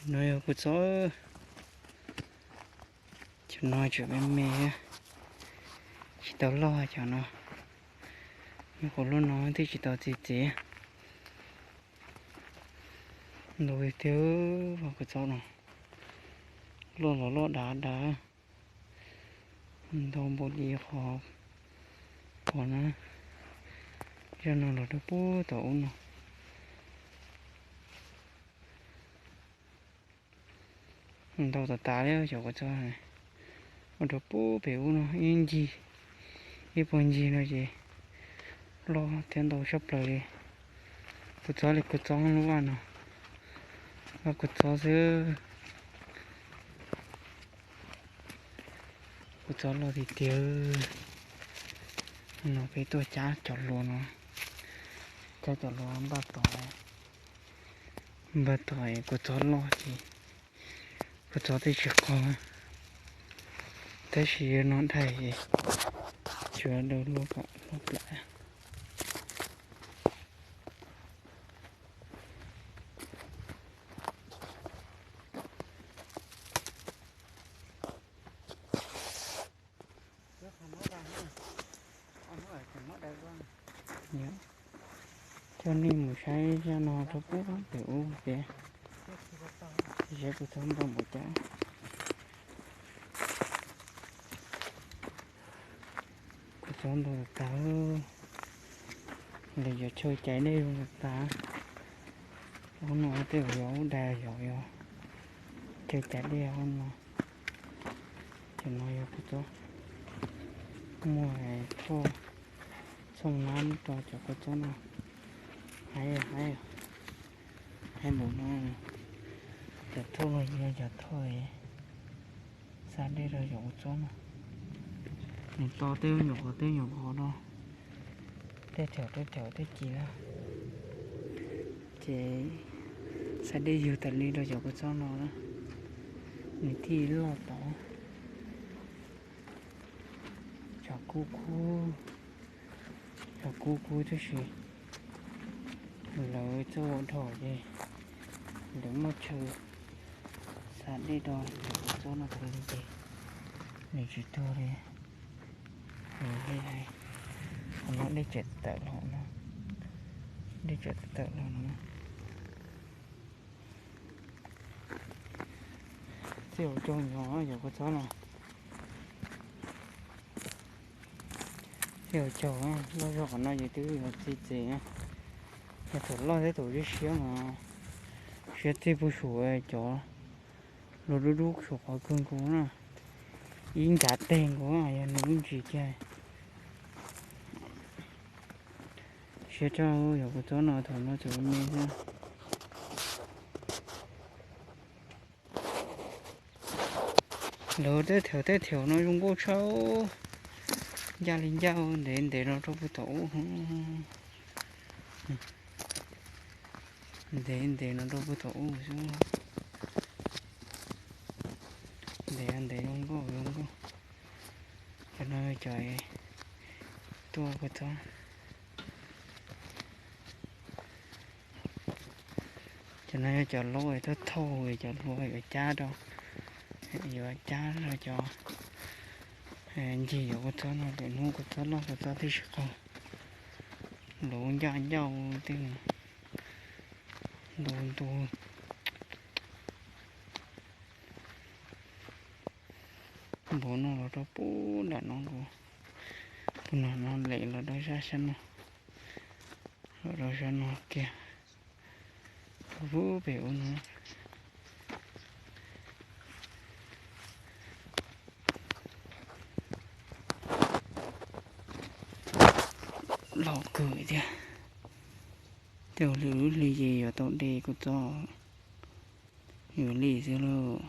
No yog kua txob, cov no tseem me me, tsis tau loj cov no. Nyuam qhuav loj no thiaj tsis tau txi txiv. Ntau tiag, kua txob no loj los loj dav dav, ntau npaum li qhov pom na. Zaj no los rau puag tom ub no. Ntau tas tas li cov kua txob, ua rau puag pem ub no ib ncig, ib puag ncig no ces loj thiab ntau tshaj plaws li. Kua txob li kua txob lub vaj no, vaj kua txob xwb. Kua txob loj tiag tiag. No peb tuaj cab cov hluas no, cab cov hluas npaj tos, npaj tos kua txob loj ces kua txob thiaj tsis qog. Tab sis no daig, tsuas daws luaj kom luaj plam. Coj nej mus saib zaj no rau puag pem ub pem, saib kua txob ntau npaum cas. Kua txob ntau tas tas, lawv yuav chaw cais dej zoo tas tas. Ub no tej zaum yog ub dag yog, yog chaw cais dej ub no. Cov no yog kua txob muaj thauj, txhooj nab rau cov kua txob no. Haib, haib, haib npaum no. Cov thauj no yog cov thauj xa dej rau cov kua txob no. Nws to tej nyuam qhuav tej nyuam qhuav no, tej thaum tej thaum tej kis na, ces xa dej yug tas li rau cov kua txob no na, nws thiaj loj tod. Tshav kub kub, tshav kub kub tab sis lawv txoj ua dhau ces lawv muaj chaw xa dej rau cov kua txob no tas li ces nws tsis tuag li. Nws li hais, qhov no dej tseem tawm los no, dej tseem tawm los no. Txij hauv caug nyob yog kua txob no, txij hauv caug loj zog qhov no ces twb yuav txi txiv. Yog thaum loj thiab thaum siab siab mas siab txij puag saum cov luag dub dub saum qhov kawg nkaus na, ib ncav teg nkaus yog nws ib ntsis kiag. Siab tshaj yog kua txob no thaum no tseem me xwb. Lawv tej thaum tej thaum no zoo nkauj tshaj, ncaj li ncaj ntev ntev no rau puag tom ub. Ntev ntev no rau puag tom ub xwb. Ntev ntev zoo nkauj zoo nkauj. Cov no cov tuaj kua txob. Cov no yog cov laub tuaj thauj cov hluas yuav cab rau, yuav cab rau cov ncig yuav kua txob no, lwm hnub kua txob loj kua txob thiaj sib qaug. Luv ncaj ncaj tej ntu ntu. Npaum no los rau puag nram no nkaus, puag nram no lem los rau sab sab no, los rau sab no kiag, rau puag pem ub no. Loj kawg thiab. Tej ua hli lub hli ces yuav tau de kua txob, yuav li xwb lauj.